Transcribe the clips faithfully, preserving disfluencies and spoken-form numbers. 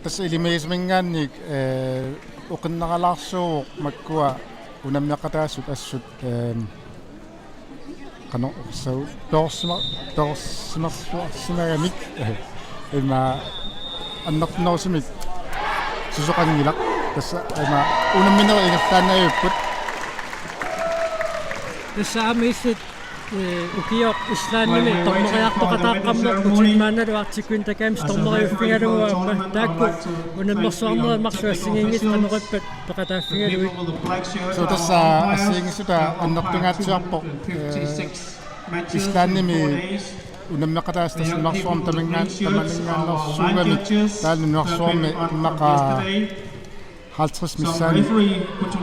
Tassa ilimagisaminngaanniit, eh, oqinneralaarsuuvoq makkua unammeqataasut assut, eh, qanoq oqassagut, perorsima-, perorsima-, perorsisimagamik, eh, ima annertunerusumik susoqanngilaq. Tassa ima unamminerit ingerlaannavipput. Tassa aamma illit, eh, ukioq Islandimi dommeriartoqataaqqammerputit, maannalu Arctic Winter Games dommeriuffigalugu aamma. Taakku unammersuarnerit marluk assigiinngitsut qanoq ippat peqataaffigalugit? Suu, tassa assigiinngissutaat annertungaatsiarpoq, eh, Islandimi unammeqataasut tassa nunarsuarmi tamangaan-, tamangaannersuugamik, taanna nunarsuarmi immaqa halvtreds missaanni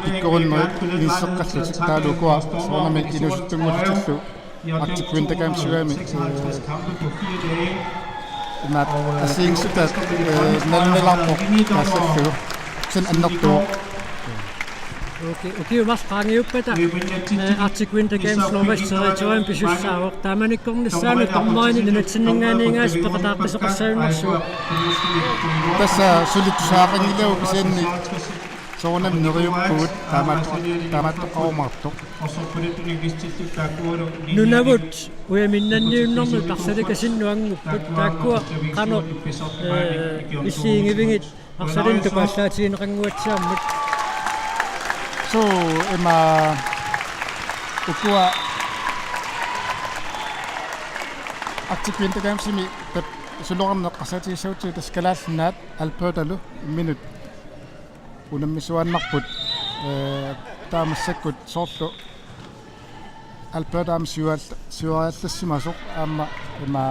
pikkorunnerit inisseqqallutik, taavalu ukua soorunami inuusuttunnguullutillu Arctic Winter Games-imi, eh, imaat assigiinngissutaat, eh, nalunalaarpoq taassallugu. Kisianni annertuvoq. Okay, ukiut marluk qaangiuppata, eh, Arctic Winter Games Northwest Territorium pisussaavoq. Taamanikkornissaanut dommerinik nunatsinninngaanniit peqataaqqisoqassajunnersuaq. Tassa suli tusagaqanngilagut, kisianni soorunami neriuppugut, taamaatto-, taamaattoqarumaartoq. Nunavut ujaminnanniunnermut arsalikasinnut angupput, taakkua qanoq, eh, illit ingivigit arsalinnut tupaallaatigineqannguatsiarmut? Suu, ima ukua Arctic Winter Games-imi tap-, suloqarneq eqqarsaatigissagutsigit tassa Kalaallit Nunaat, Albertalu imminut unammisuaannarput, eh, taava massakkut soorlu Alberta aamma siuaal-, siuariallassimasoq aamma ima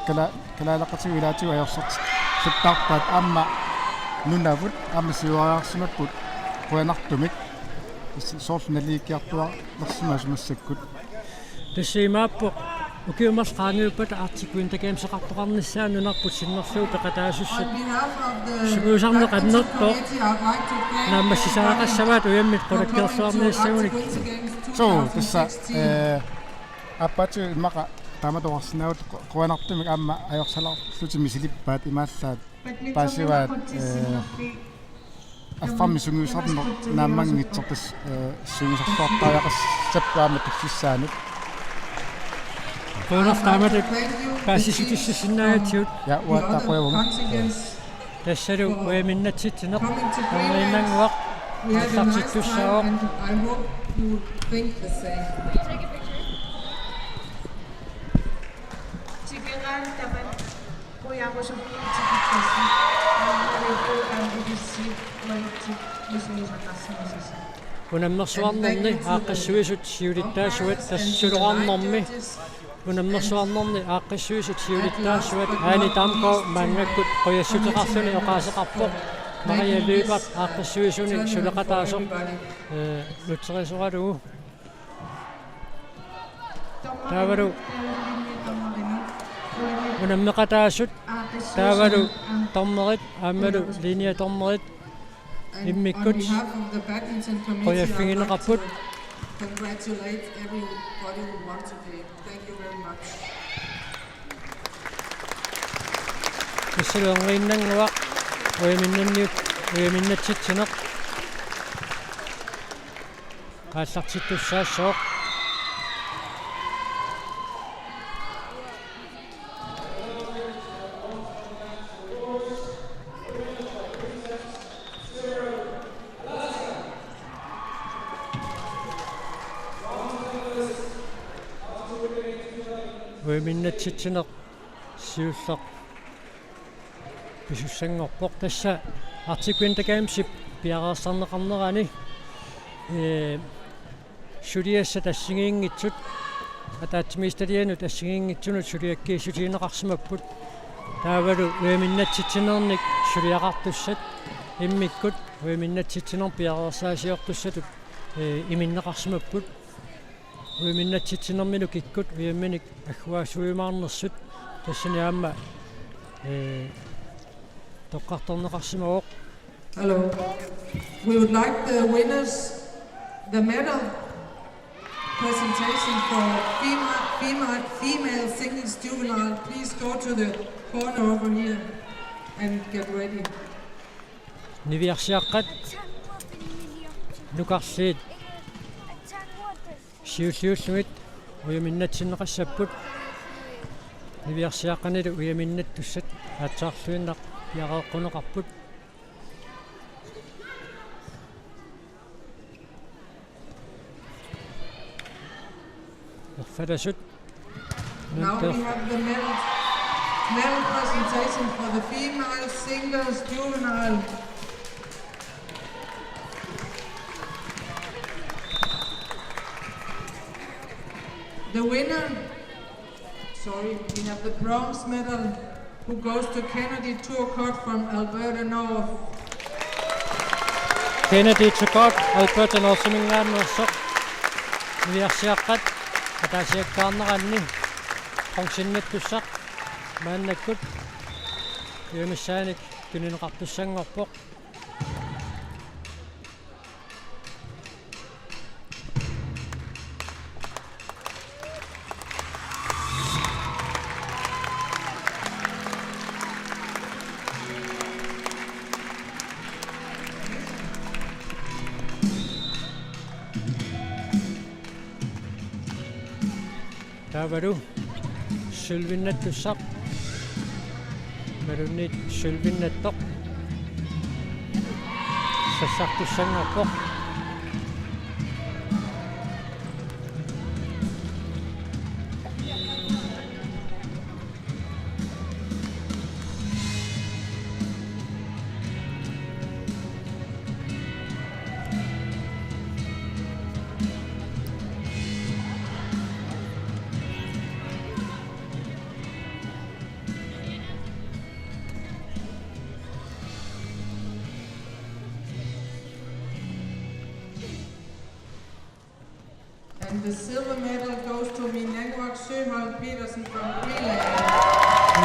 kala-, kalaaleqatigut ilaatigut ajorsartittarpaat, aamma Nunavut aamma siuariarsimapput qujanartumik, soorlu naligiikkiartuaarsimasoq massakkut. Tassa imaappoq, ukiut marluk qaangiuppata Arctic Winter Games-eqartoqarnissaat nunarput sinnerlugu peqataasussat. Sungiusarneq annertooq. Naammassisariaqassavaat ujammik qulakkeerluarniassagunik. Suu, tassa, eh, aappaatsigut immaqa taamatut oqarsinnaavugut qu-, qujanartumik aamma ajorsalaarlutik misilippaat, imaallaat paasivaat, eh, affarmik sungiusarneq naammanngitsoq, tassa, eh, sungiusarluartariaqassapput aamma tullissaanut. Qujanaq taamatut paasissutissinnaagatsigit. Ja, uattaaq qujavunga. Tassalu ujaminnatsitsineq anguninnannguaq aallartittussaavoq. Unammersuarnerni aaqqissuisut siulittaasuat, tassa suloqarnermi unammersuarnerni aaqqissuisut siulittaasuat Ane Damgaard maannakkut qujassuteqarluni oqaaseqarpoq. Maria Lyberth aaqqissuisuni suleqataasoq, eh, nutserisoralugu. Taavalu unammeqataasut, taavalu dommerit, aammalu linjedommerit immikkut qujaffigineqarput. Tassalu anguninnannguaq ujaminnanniut-, ujaminnattitsineq aallartittussaassooq. Ujaminnattitsineq siulleq pisussanngorpoq. Tassa Arctic Winter Gamesip piareersarneqarnerani, ee, suliassat assigiinngitsut, ataatsimiititalianut assigiinngitsunut suliakkiissutigineqarsimapput. Taavalu ujaminnattitsinernik suliaqartussat immikkut ujaminnattitsinermik piareersaasiortussatut, ee, iminneqarsimapput. Ujaminnattitsinermilu kikkut ujamminik agguaassuiumaarnersut tassani aamma, ee, toqqartorneqarsimavoq. Hello. We would like the winners, the medal presentation for female Female, female singles juvenile, please go to the corner over here and get ready. Niviarsiaqqat nukarliit siulliullugit ujaminnatsinneqassapput. Niviarsiaqqanilu ujaminnattussat aatsaarluinnaq piareeqquneqarput. Erfalasut. Now we have the medal, medal presentation for the female singles juvenile. The winner, sorry, we have the bronze medal who goes to Kennedy Turcott from Alberta North. Kennedy Turcott, Alberta Northiminngaanneersoq. Niviarsiaqqat ataasiakkaarneranni bronzennattussaq maannakkut ujamissaanik tunineqartussanngorpoq. Taavalu sølvinnattussaq. Imaluunniit sølvinnattoq sassartussanngorpoq. And the silver medal goes to Minanguak Søholt Petersen from Greenland.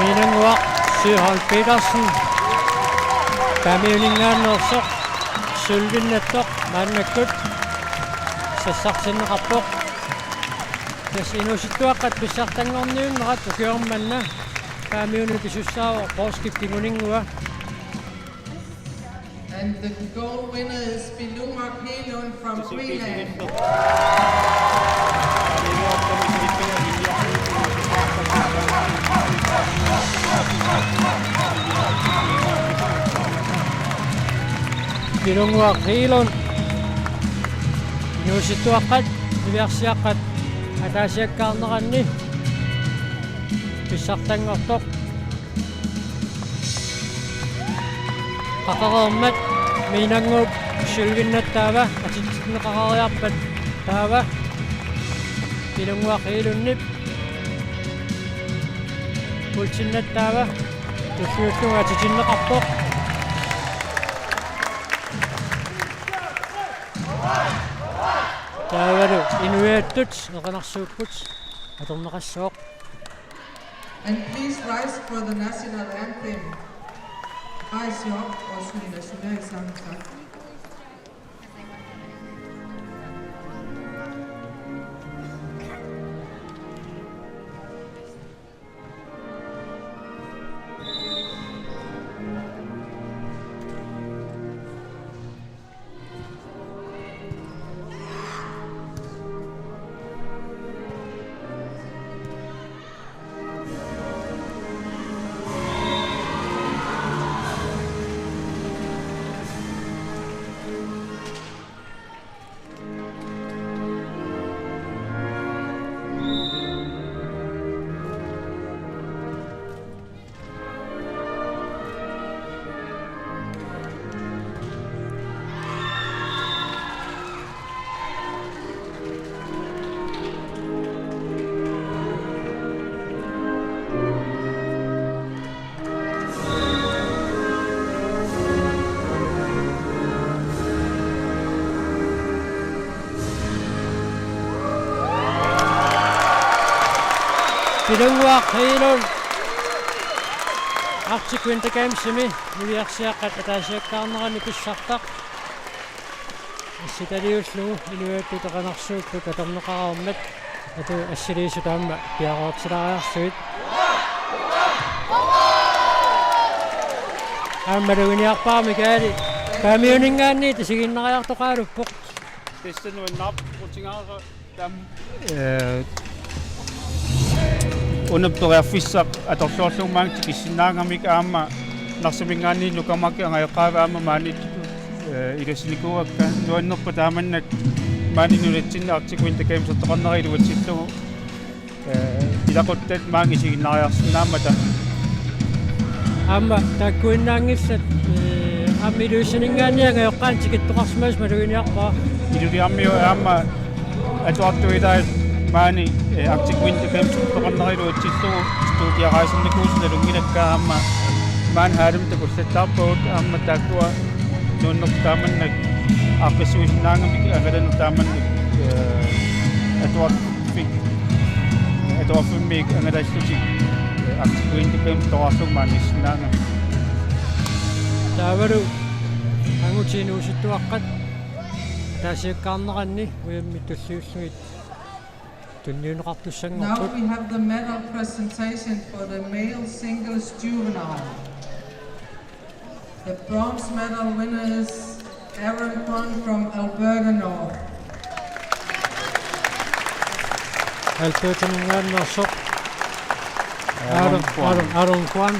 Minanguak Søholt Petersen. Paamiuninngaanneersoq sølvinnattoq maannakkut sassartinneqarpoq. Tassa inuusuttuaqqat pissartanngorniunnerat ukioq manna Paamiuni pisussaavoq poorskip kinguninngua. And the gold winner is Pilunguaq Heilund from Greenland. Pilunguaq Heilund. Inuusuttuaqqat, niviarsiaqqat, ataasiakkaarneranni pissartanngortoq. Qaqareermat Minanguup sølvinnaq taava atitsinneqareriarpat taava Pilunguaq Heilundip pulsinnaq taava tulliullunga atitinneqarpoq. Taavalu inuiattut erinarsuupput atorneqassooq. And please rise for the national anthem. Rejs jer op og syng nationalsangen sammen. Pilunguaq Heilund Arctic Winter Gamesimi niviarsiaqqat ataasiakkaarneranni pissartaq. Assitaliullugu inuiattut erinarsuupput atorneqareermat. Atu assiliisut aamma piareertilaariarlugit. Aamma maluginiarpara Mikaeli. Paamiuninngaanniit isigiinnariartoqaruppoq. Tassa nuannaarpoq, utigaara taama. Ee, una periarfissaq atorluarlugu maanga tikissinnaagami aamma Narsaminngaanniit Nuka Maki angajoqqaavi aamma maani, ee, ilassinikuuakka. Nuannerpoq taamannak maani nunatsinni Arctic Winter Games-ertoqarnera iluatsillugu, ee, ilaquttat maanga isigiinnariarsinnaammata. Aamma taakkuinnaanngillat, ee, aamma Iluissaninngaanniit angajoqqaanit tikittoqarsimasut maluginiarpara. Ilulissarmiut aamma atuartuutaat maani, ee, Arctic Winter Games-ertoqarnera iluatsillugu studiarejsernikuusut nalunngilakka aamma maani haalimi takullattaarpagut aamma taakkua nuannerpoq taamannak aaqqissuussinnaagamik angalaneq taamannak, ee, atuarfik, atuarfimmiit angalallutik, ee, Arctic Winter Games-ertoqarlutik maaniissinnaagami. Taavalu angutit inuusuttuaqqat ataasiakkaarneranni ujammik tulliullugit Now tunniunneqartussanngorput. We have the medal presentation for the male singles juvenile. The bronze medal winner is Aaron Kwon from Alberta North. Albertaminngaanneersoq. Aaron, Aaron Kwon. Aaron, Aaron Kwon.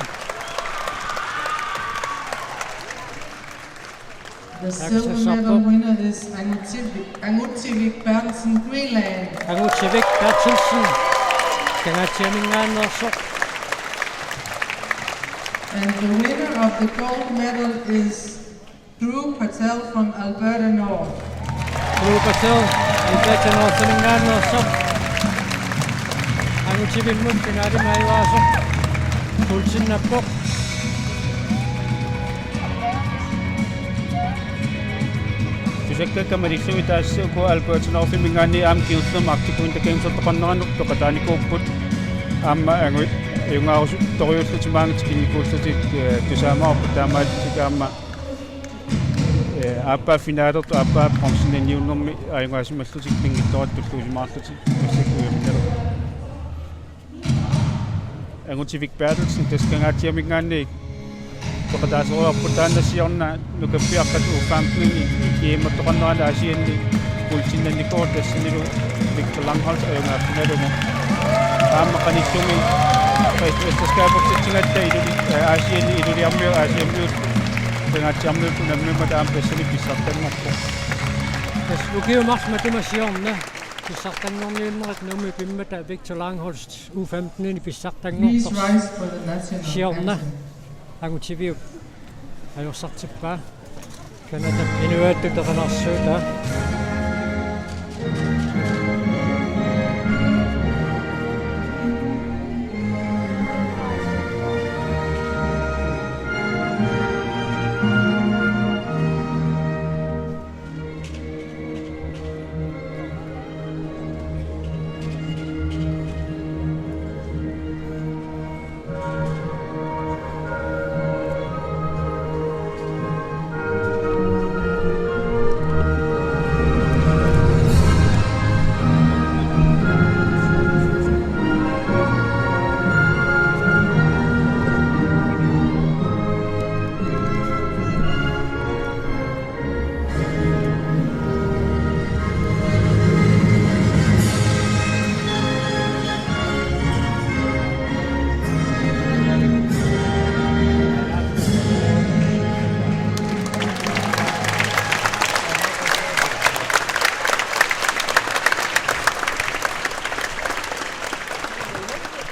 The silver medal winner is Angutivik, Angutivik Berthelsen, Greenland. Angutivik Berthelsen, Kangaatsiaminngaanneersoq. And the winner of the gold medal is Dhruv Patel from Alberta North. Dhruv Patel, Alberta North-iminngaanneersoq. Angutivimmut finalimi najugaasoq guldsinnappoq. Tusakkakka malillugit tassa uku Alberta North-iminngaanniit aamma kingullermik Arctic Winter Games-ertoqarneranut peqataanikuupput. Aamma angu-, ajungaarusuttorujullutik maanga tikinnikuullutik, ee, tusaamaarput taamaallutik aamma, ee, aappaa finalertut aappaa bronzenniunnermi ajugaasimallutik pinngitsooratik tulluusimaarlutik massakkut ujaminngaanniit. Angutivik Berthelsen tassa Kangaatsiaminngaanniit peqataasorujoorpoq, taanna siorna Nukappiaqqat U femten-imi E M-ertoqarnerani Aasianni guldsinnannikuuvoq, tassanilu Victor Langholt ajugaaffigalugu. Aamma qanittumi verdensmesterskabertitsigatta Iluli-, ee, Aasianni Ilulissarmiut, Aasiammiut, Kangaatsiarmiut unammimmata aamma tassani pissartanngorpoq. Tassa ukiut marluk matuma siorna pissartanngorniunnerit Nuummi pimmata Victor Langholtz U femten-ini pissartanngortoq. Please rise for the national anthem. Siorna Angutiviup ajorsartippaa. Canadap inuiattut peqanarsuutaa.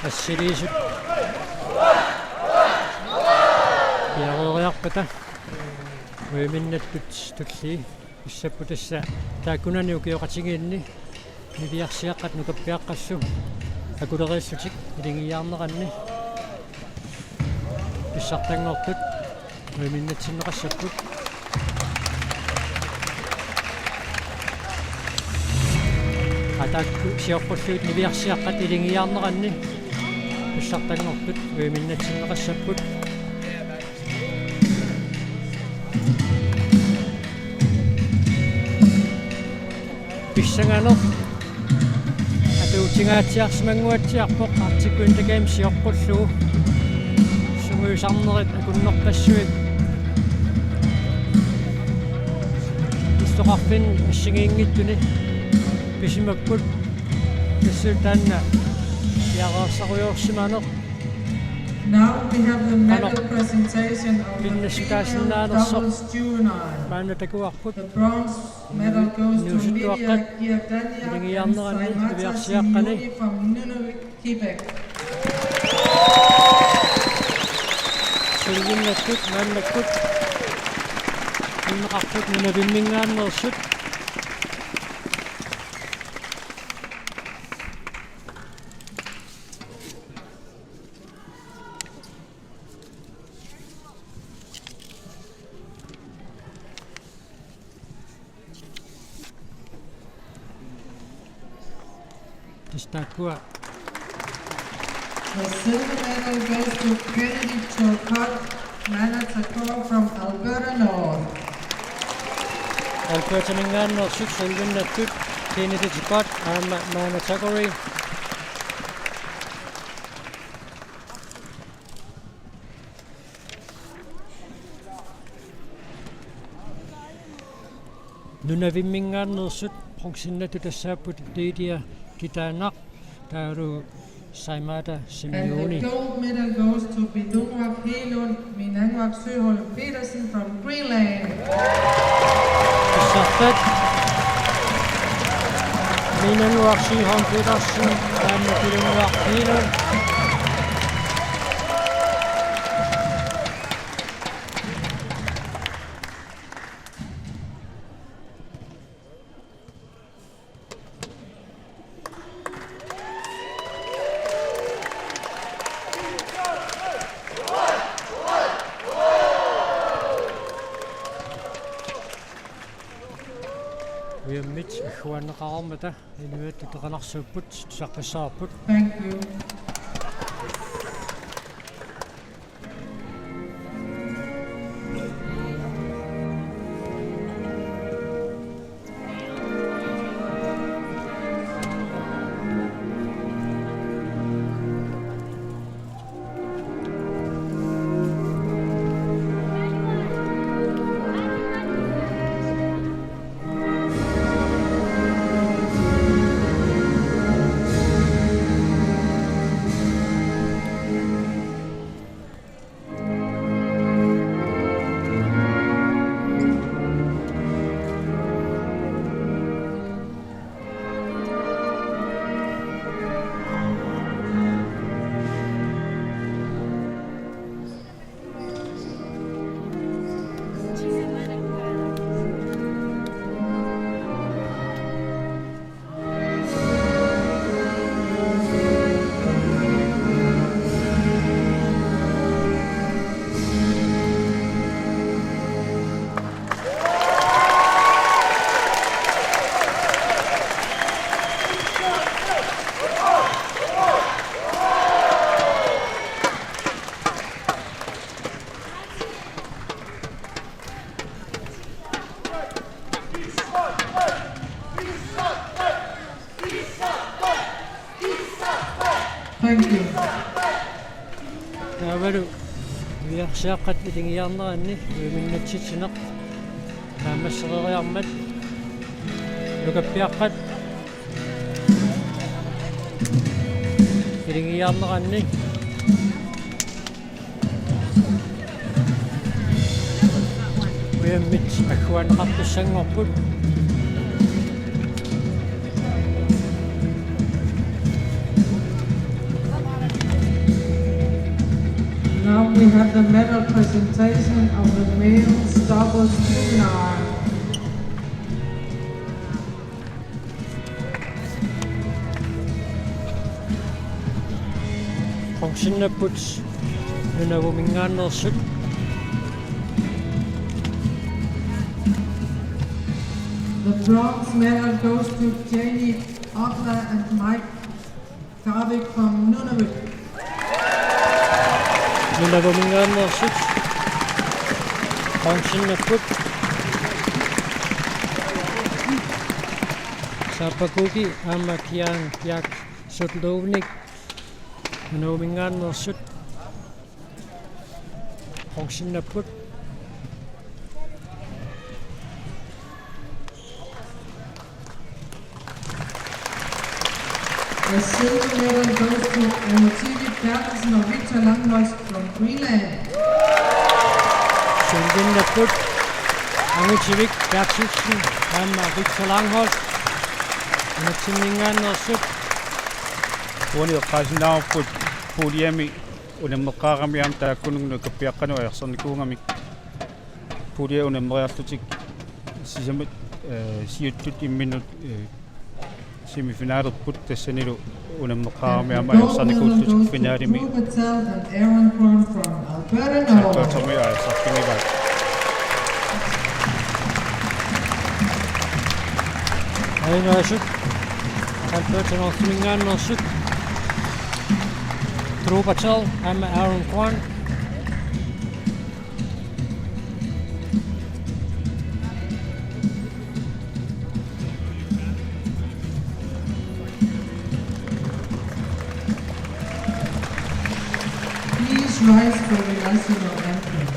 Assiliisut piareeriarpata ujaminnattut tullii pissapput, tassa taakkunani ukioqatigiinni niviarsiaqqat Nukappiaqqassu akuleriillutik ilingiarneranni pissartanngortut ujaminnatsiinnaqassapput. Ataakku sioqqullugit niviarsiaqqat ilingiarneranni pissartanngortut ujaminnatsiinnaqassapput. Pissanganeq atu Singaatsiarsimannguatsiarpoq Arctic Winter Games sioqqullugu. Sungiusarnerit akunnerpassuit istoqarfinni assigiinngitsuni pisimapput, tassuuna taanna piareersarujussuarsimaneq. Now we have the medal presentation of the female doubles juvenile. Maanna takuarput. The bronze medal goes to Miria Giordania and Saimata Simeoni from Nunavik, Quebec. Sølvinnattut maannakkut unneqarput nunavimminngaanneersut. Tassa taakkua. The silver medal goes to Kennedy Turcotte, Mana Tagore from Alberta North. Albertaminngaanneersut sølvinnattut Kennedy Turcotte aamma Mana Tagore. Nunavimminngaanneersut bronzinnattut tassaapput Lydia Kitaanaq taavalu Saimata Simeoni. And the gold medal goes to Pitunguaq Heilund, Minanguaq Søholm Petersen from Greenland. Tassa Minanguaq Søholm Petersen aamma Pitunguaq Heilund. Ujammit agguaanneqareermata inuiattut peqanarsuupput, tusarpassaarput. Thank you. Thank you. Taavalu ujarsiaqqat ilingiarneranni ujaminnatsitsineq naammassereeriarmat nukappiaqqat ilingiarneranni ujammit agguaanneqartussanngorput. Now we have the medal presentation of the male doubles juvenile. Bronzinnapput Nunavuminngaanneersut. The bronze medal goes to Jamie Otla and Mike Garvik from Nunavik. Nunavuminngaanneersut bronzinnapput. Saappa Kuki aamma Kian Bjarke Sutluunik Nuumminngaanneersut bronzinnapput. A silver medal goes to Anu Tivik Berthelsen og Victor Langholt from Greenland. Sølvinnapput Anu Tivik Berthelsen aamma Victor Langholt. Nunatsinninngaanneersut. Uani eqqaasinnaavarput puljemi unammeqqaarami aamma taakkununnga nukappiaqqanut ajorsarnikuugamik. Pulje unammeriarlutik sisamat, eh, siuttut imminnut, eh, semifinalerput tassanilu unammeqqaarami aamma ajorsarnikuullutik finalemi. Patel and Aaron Korn from Alberta North. Albertami ajorsarfigivaat. Ainaasut Alberta Northiminngaanneersut. Drew Patel aamma Aaron Korn. Please rise for the national anthem.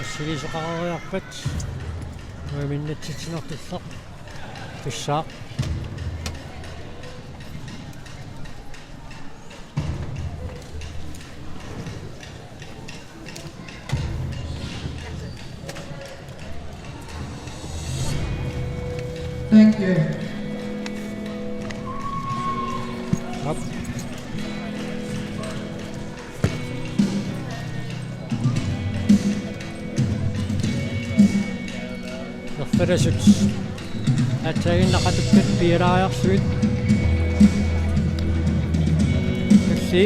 Assiliisoqareriarpat uiminnatsitsinertulleq tussaaq. Thank you. Aap. Nerfalasut. Aatsaannguaq qatuppat pialaariarlugit. Tulli.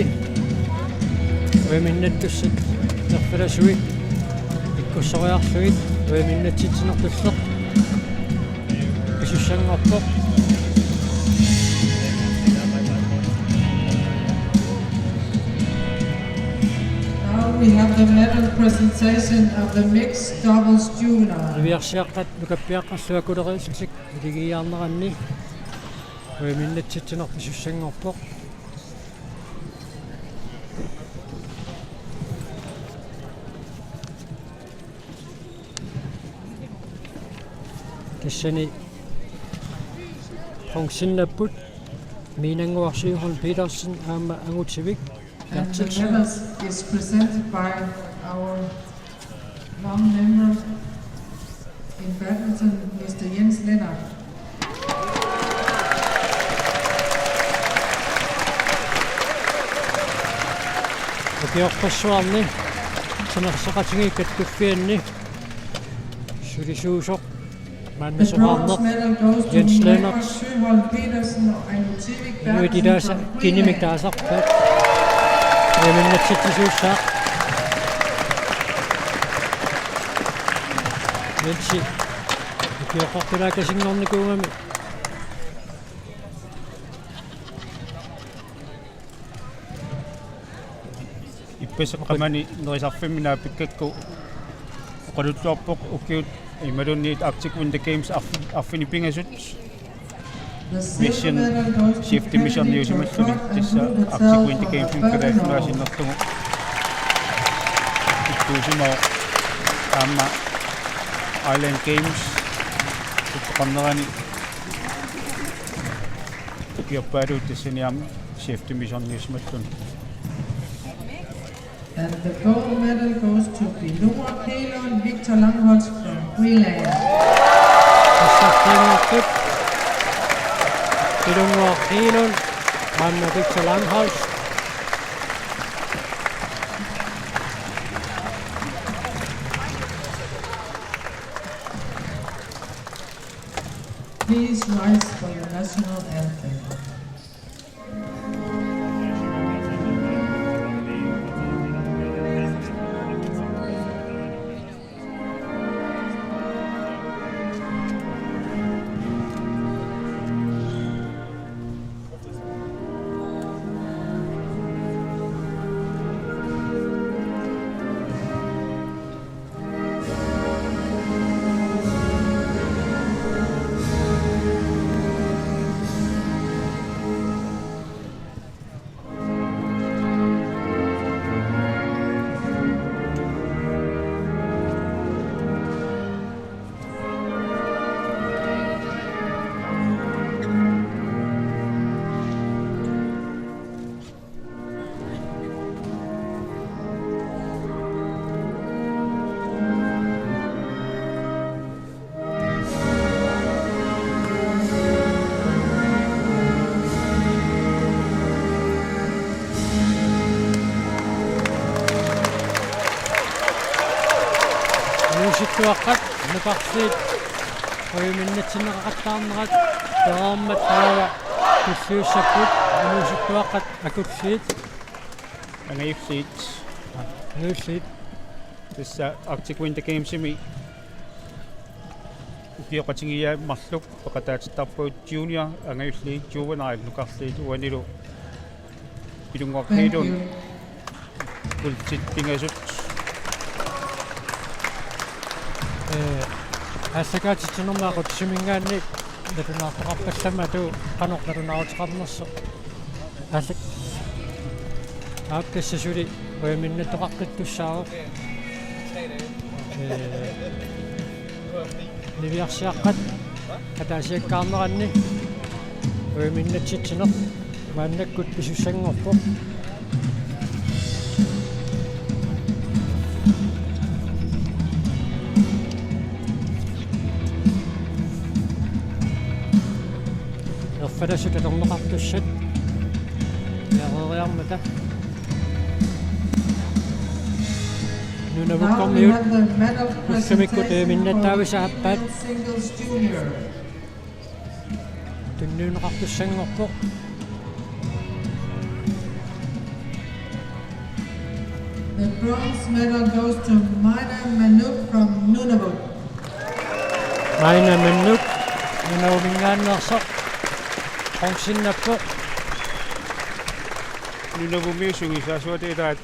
Uiminnatsitsinertut nerfalasuit. Ikkussoriarlugit. Uiminnatsitsinertulleq pisussanngorpoq. Now we have the medal presentation of the mixed doubles juvenile. Niviarsiaqqat nukappiaqqat suakulerisik iligiiarneranni uiminnatsitsinertut pisussanngorpoq. Tassani bronzinnapput Miinannguarsiuk Holm Petersen aamma Angutivik. And the medals is presented by our long member in badminton, Mister Jens Lennert. Ukiorpassuarni timersoqatigiit kattuffianni sulisuusoq maannasoqarneq Jens Lennert. Inuit ilaasa kinimik taasarpaat. Uiminnatsitsisuussaaq. Jensi. Ukioqqortulaakkasinngornikuugami. Ippassaq qamani nerisarfimmi naapikkakku oqaluttuarpoq ukiut imaluunniit Arctic Winter Games arfi-, arfineq-pingasut. Mission, Chief Division niusimalluni tassa Arctic Winter Games kalaallit nunaat sinnerlugu. Ittuusimavoq aamma Island Games uteqarnerani ukiorpaaluit tassani aamma Chief Division niusimalluni. And the gold medal goes to Pilunguaq Heilund, Victor Langholz from Greenland. Tassa Pilunguaq, Pilunguaq Heilund, aamma Victor Langholz. Please rise for the national anthem. Inuusuttuaqqat nukarliit ujuminnatsinneqaqattaarnerat pereermat taava tulliussapput, inuusuttuaqqat akulliit. Angajulliit. Angajulliit. Tassa Arctic Winter Gamesimi ukioqatigiiaat marluk peqataatittarpagut junior, angajulliit, juvenile, nukarliit, uanilu Pilunguaq Heilund guldit pingasut. Ee, aallakaatitsinermi aqutsisuminngaanniit nalunaartoqarpallammat atu qanoq nalunaaruteqarnersoq. Aallak-, aap, tassa suli ujuminnattoqaqqittussaavoq. Ee, niviarsiaqqat ataasiakkaarneranni ujuminnatsitsineq maannakkut pisussanngorpoq. Erfalasut atorneqartussat piareeriarmata. Nunavukkormiut ullumikkut ujuminnattaavisa aappaat tunniunneqartussanngorpoq. The bronze medal goes to Maina Manuk from Nunavut. Maina Manuk, Nunavuminngaanneersoq, bronzennappoq. Nunavummiut sungiusaasuata ilaat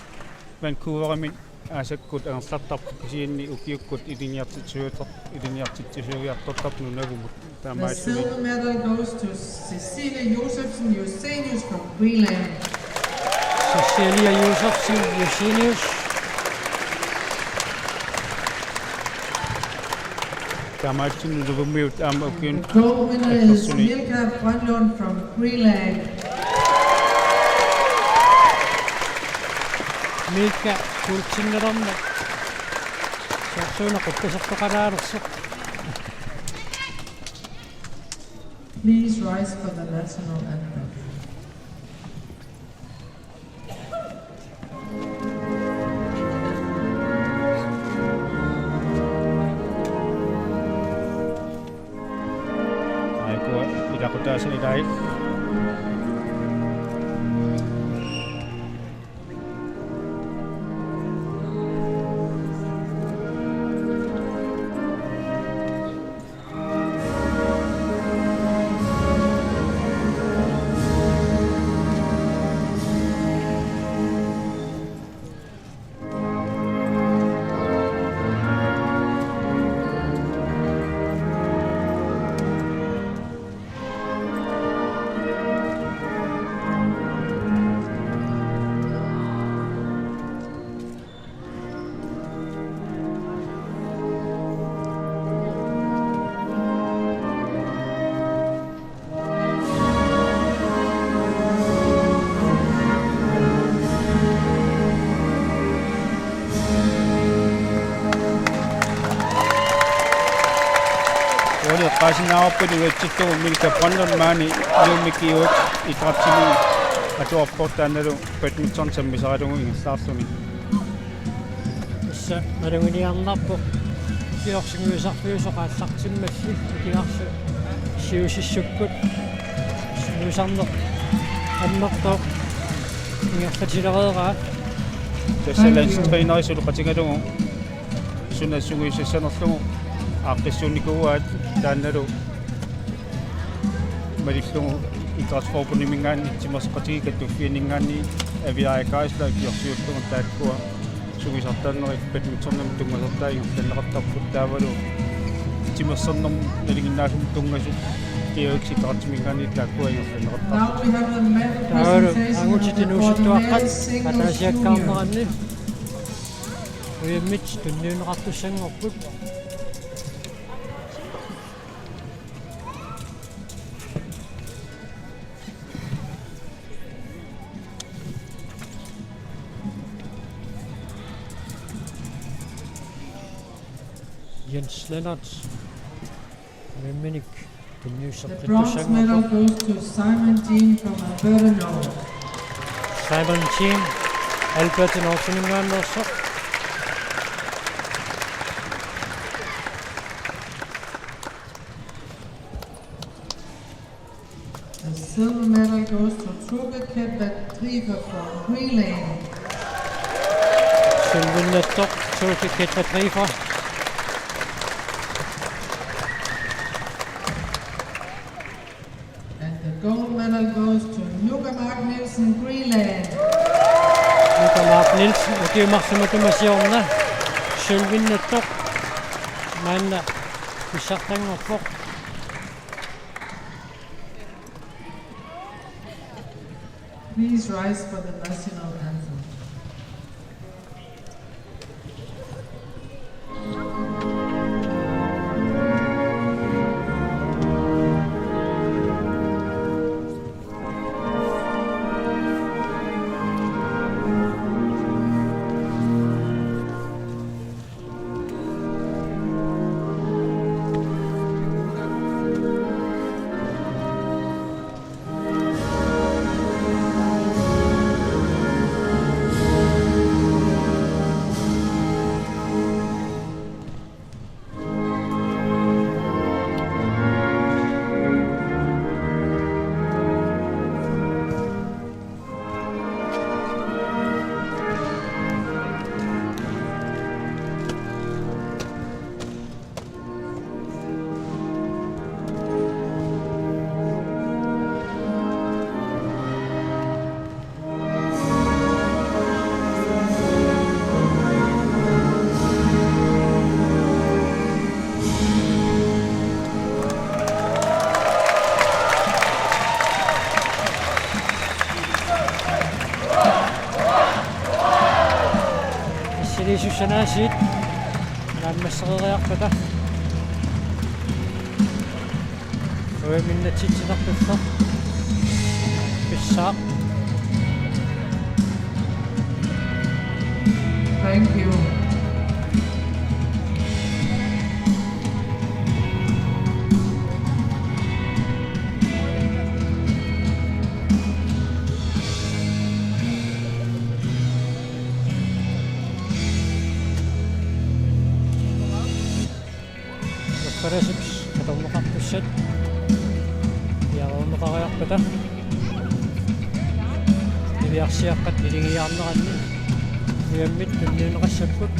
Vancouverimi aasakkut angerlartarput, kisianni ukiukkut ilinniartitsisuuter-, ilinniartitsisuujartortarput Nunavumut. The silver medal goes to Cecilia Josefsen Josenius from Greenland. Cecilia Josefsen Josenius. Taamaattumik Nunavummiut aamma ukiuni. The gold winner is Milka Brønlund from Greenland. Milka guldinnalermat. Sorsuuna quppisertoqalaalersoq. Please rise for the national anthem. Aajuku ilaqutaasa ilaat. Uli eqqaasinnaavarput ungassittugu Milka Brønlund maani Ilummik G otte idrætsimi atuarpoq taannalu badminton sammisaralugu ingerlaarluni. Tassa maluginiarnarpoq ikiorsinnguisarfiusoq aallartimmalli ikiorsi siusissukkut siusarneq annertooq ingerlatilereeraa. Tassa landstræneri suleqatigalugu suna sungiusassanerlugu aaqqissuunnikuuaat taannalu malillugu idrætsforbundiminngaanniit timersoqatigiit kattuffianninngaanniit Aviaja Geisler ikiorsiullugu taakkua sungiusartaannerit badmintonimut tunngasartai ingerlanneqartarput taavalu timersornermut nalinginnaasumut tunngasut G otte idrætsiminngaanniit taakkua ingerlanneqartarput. Now we have a medal Taavalu presentation angutit of the inuusuttuaqqat forty-eight singles junior. Ataasiakkaarneranni ujammit tunniunneqartussanngorput. Jens Lennert, uimminik tunniusseqqittussanngorpoq. The bronze medal goes to Simon Jean from Alberta North. Simon Jean, Alberta Northiminngaanneersoq. The silver medal goes to Toke Ketva Driver from Greenland. Sølvinnattoq Toke Ketva Driver. And the gold medal goes to Nuka Mark Nielsen, Greenland. Nuka Mark Nielsen, ukiut marluk matuma siorna sølvinnattoq maanna pissartanngorpoq. Please rise for the national anthem. Assiliisussanaasiit naammassereeriarpata. Uiminnatsitsitarpullu. Pissaaq. Thank you. Uffalasut atorneqartussat piareerneqariarpata niviarsiaqqat naligiiaarneranni ujammit tunniunneqassapput.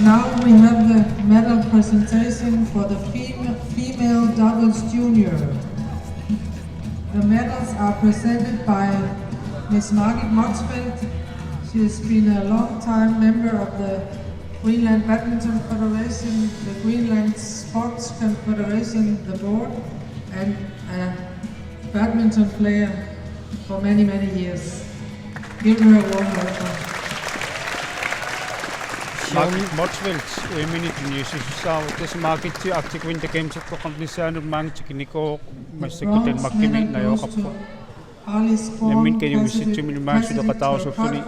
Now we have the medal presentation for the fem- female doubles junior. The medals are presented by Miss Margit Motzfeldt. She has been a long-time member of the Greenland Badminton Federation, the Greenland Sports Confederation, the board, and a badminton player for many, many years. Give her a warm welcome. Margit Motzfeldt, uiminit tunniussaavoq, tassa Margit Arctic Winter Gameseqarnissaanut maanga tikinikuuvoq, massakkut Danmarkimi najugaqarpoq. Nammineq kanimissitsumini maanga suleqataarusulluni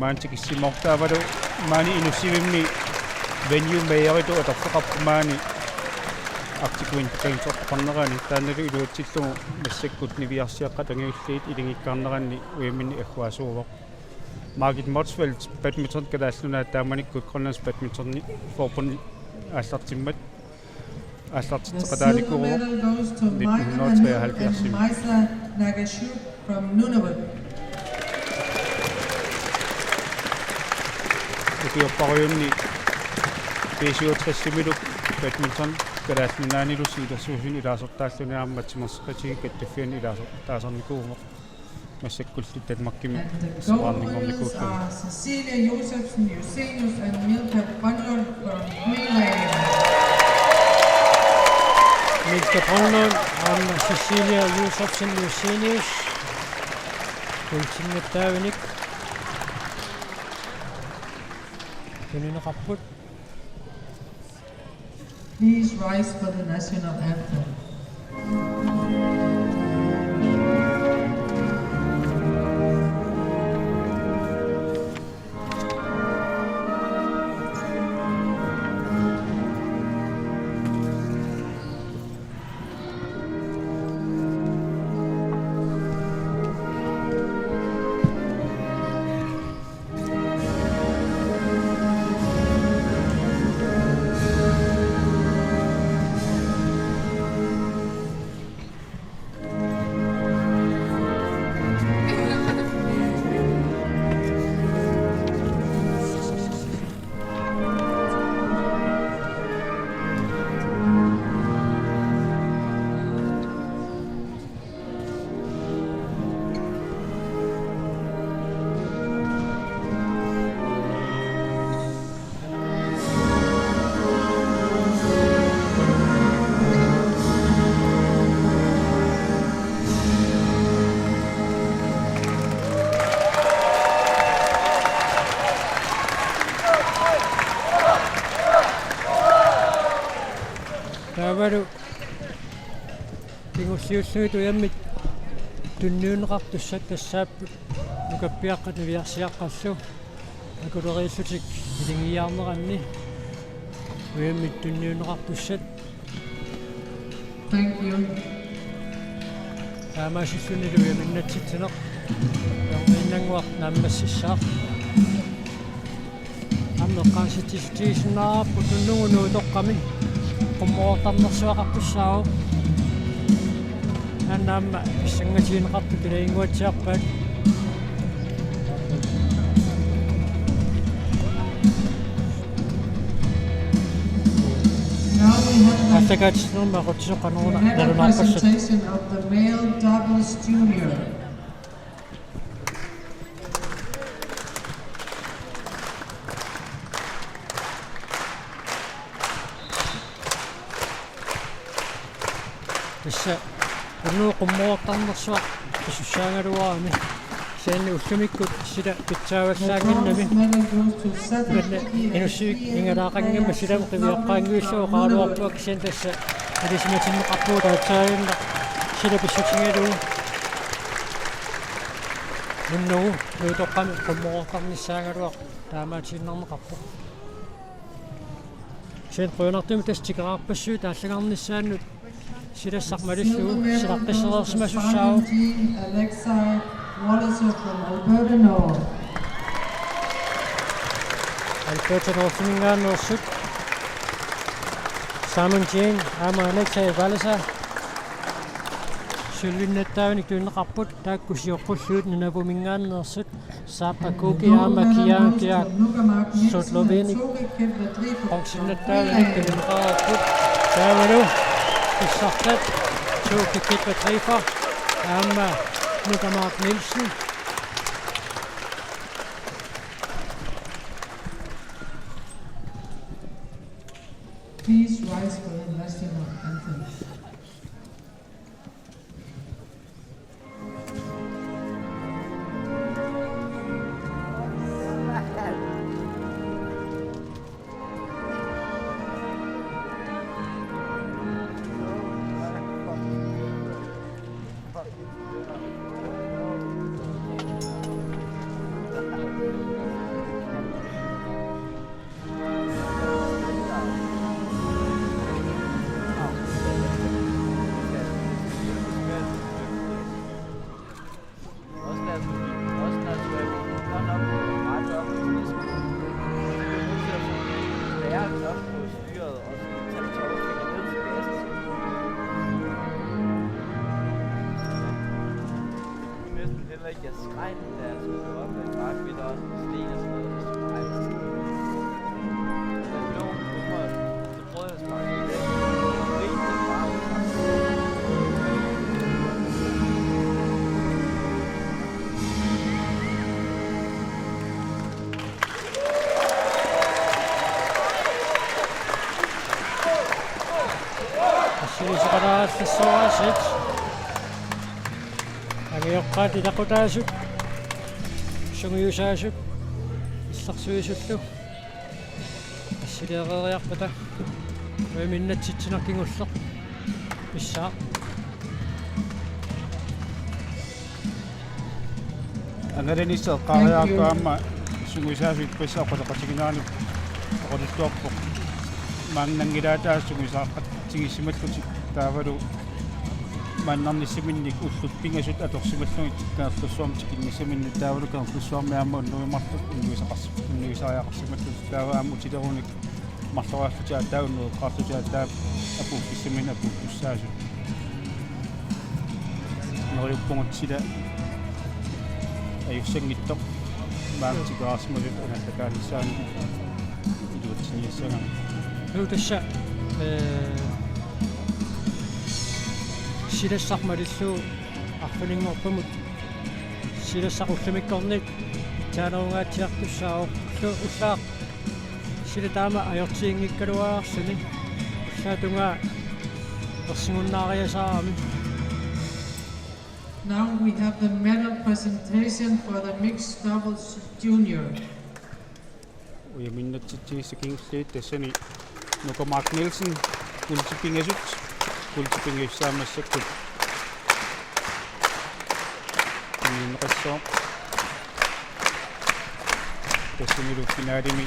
Maani tikissimortaavalu maani Inussivimmi venue majoritut atorfeqarpoq maani Arctic Winter Games oqarnerani taannalu iluatsillugu massakkut niviarsiaqqat angajulliit ilingiikkaarneranni ujaminni agguaasuuvoq. Margit Motzfeldt badminton Kalaallit Nunaat taamanikkut Grønlands Badminton Forbund aallartimmat aallartitseqataanikuuvoq nitten hundrede treoghalvfjerds. Maisa Nagashuk from Nunavut. Ukiorpassuarni B syvogtres-imilu badminton Kalaallit Nunaannilu siulersuisuni ilaasortaalluni aamma timersoqatigiit kattuffianni ilaasortaasarnikuuvoq. Massakkullu Danmarkimi sapaarninngornikuupput. Cecilia Josefsen Josenius and Milka Brønlund from Greenland. Milka Brønlund aamma Cecilia Josefsen Josenius. Kuultinnattaavinik. Tunineqarput. Please rise for the national anthem. Taavalu kingulliullugit ujammit tunniunneqartussat tassaapput nukappiaqqat niviarsiaqqallu akuleriillutik ilingiiaarneranni ujammit tunniunneqartussat. Thank you. Taamaasillunilu ujaminnatsitsineq. Erniinnannguaq naammassissaaq. Aamma eqqaasitsissutigisinnaarput tunnugu Nuutoqqami. Qummoortarnersuaqartussaavoq. Aamma pissangatigineqartut ilaginnguatsiarpaat. Now we have the Allakaatsinermi aqutsisoqarneruna another nalunaarpassuit. Presentation of the male doubles junior. Tassa unnugu qummoortarnersuaq pisussaagaluarami. Kisianni ullumikkut sila pitsaavallaannginnami. Manna Inussivik igalaaqanngimmat silami qiviaqqaanngivillugu oqaraluarpunga, kisianni tassa ilisimatinneqarpugut aatsaannguaq sila pissutigalugu. Unnugu Nuutoqqami qummoortarnissaagaluaq taamaatiinnarneqarpoq. Kisianni qujanartumik tassa tikeraarpassuit aallangarnissaannut silassaq malillugu silaqqissereersimasussaavoq. Alexa Wallace from Alberta North. Alberta Northiminngaanneersut Simon Jean aamma Alexa Wallace sølvinnattaavinik tunineqarput, taakku sioqqullugit Nunavuminngaanneersut. Saappa Kuki aamma Kian Kiak Sotlovini. Bronzinnattaavinik tunineqarput. Taavalu pissartat Tuukki Kitva Trifa aamma Nuka Mark Nielsen. Please rise for the national anthem. Op på styret, og så tage tommelfingeren ned til gasset. Det kunne næsten heller ikke, jeg skreg, da jeg skulle op, at bare fordi der var sådan en sten og sådan noget, der skulle rejse. Så det lå på mig, så prøvede jeg at sparke i det. Benene bare ud. Assiliisoqalaarallassuaraasiit. Angajoqqaat ilaqutaasut. Sungiusaasut. Illersuisullu. Assiliisoqalaarpata. Uiminnatsitsineq kingulleq. Pissaaq. Angalanissaq eqqaariarlugu aamma sungiusaasut ippassaq oqaloqatigineranik oqaluttuarpoq. Maannanngilaataa sungiusaaqqatigiissimallutik taavalu maannarnissaminnik ullut pingasut atorsimallugit Kangerlussuarmi tikinnissaminnik taavalu Kangerlussuarmi aamma unnuimarluk unnuisaqars-, unnuisariaqarsimallutik taava aamma utilerunik marloriarlutik aatsaat unnueqqaarlutik aatsaat apuuffissaminnik apuuttussaasut. Neriuppugut sila ajussanngitsoq maanga tikeraarsimasut angerlakaanissaanik iluatsiniassagamik. Nuu tassa, ee, silassaq malillugu arfininngortumut silassaq ullumikkut pitsaannerungaatsiartussaavoq. Ullu-, ullaaq sila taama ajortiginngikkaluarluni ullaatungaa ersigunnaariasaarami. Now we have the medal presentation for the mixed doubles junior. Uiminnatsitsisut kingulliit tassani Nuka Mark Nielsen, guldit pingasut, guldit pingasut saammassakkut. Inuuneqassaaq. Tassanilu finalimi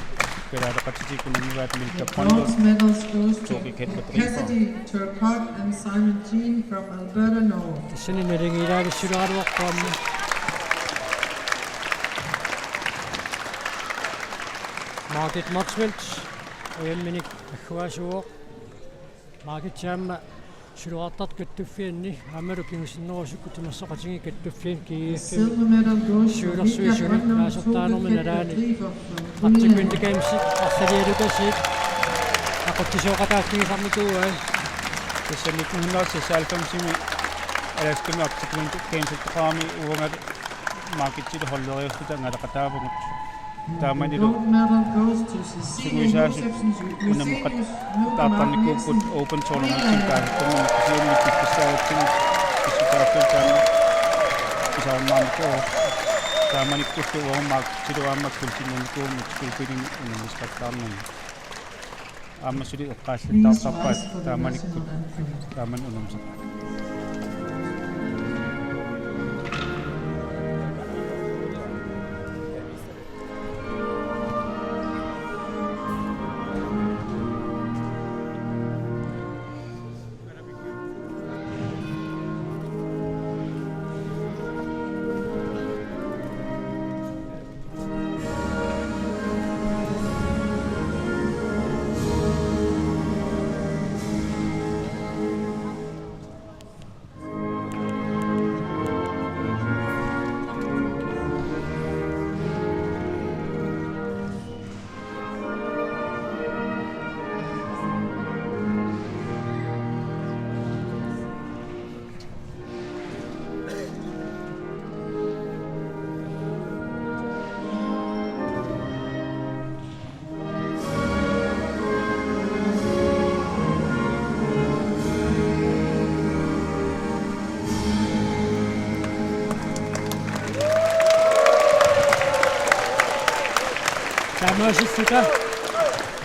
kalaaleqatitik unammivaat Milka Brøndlund, Bronze medals goes to Toki Kaspar Driver. Cassidy Turcotte and Simon Jean from Alberta, Norway. Tassani naligiilaavissulerugaluarpoq aamma. Margit Motzfeldt, uiminnik agguaasuuvoq. Margit aamma siulersuisut kattuffianni aammalu kingusinnerusukkut timersoqatigiit kattuffianni G F M-imi siulersuisuni naasortaanermi nalaani Arctic Winter Games arlalialutasiit aqutsisooqataaffigisarnikuuai. Tassa nitten hundrede seksoghalvfems-imi Alaskami Arctic Winter Games-ittoqarami uanga Margitilu holderiarluta angalaqataavugut. Taamanilu sungiusaasut unammeqattaartarnikuupput Open Tournament-imi taasartumik kisianni piffissaagatsigit pissutaaffiup taanna pisarunnaarnikuuvoq. Taamanikkullu uagut Margitilu aamma guldinngornikuuvugut guldinngornikuuvugut unammeqattaarnermi. Aamma suli eqqaallattaartarpaat taamanikkut taamani unammeqattaarneq. Taamaasillunga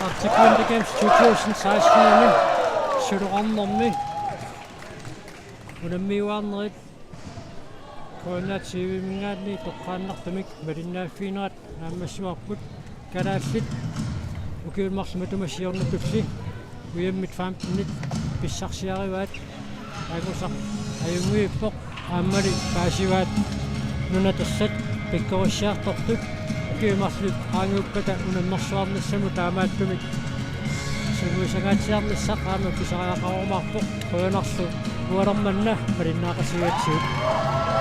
Arctic Winter Games two thousand sixteen-imi siulersuinermi unammiuaarnerit K N R T V-minngaanniit toqqaannartumik malinnaaffiginerat naammassivarput. Kalaallit ukiut marluk matuma siornatulli ujammit femtenit pissarsiarivaat. Angusaq ajunngiippoq aammali paasivaat nunatersat pikkorissiartortut. Ukiut marluk qaangiuppata unammersuarnissamut taamaattumik Inuusangaatsiarnissaq aamma pisariaqarumaarpoq. Qujanarlu Kualermanna malinnaaqatigigatsigu.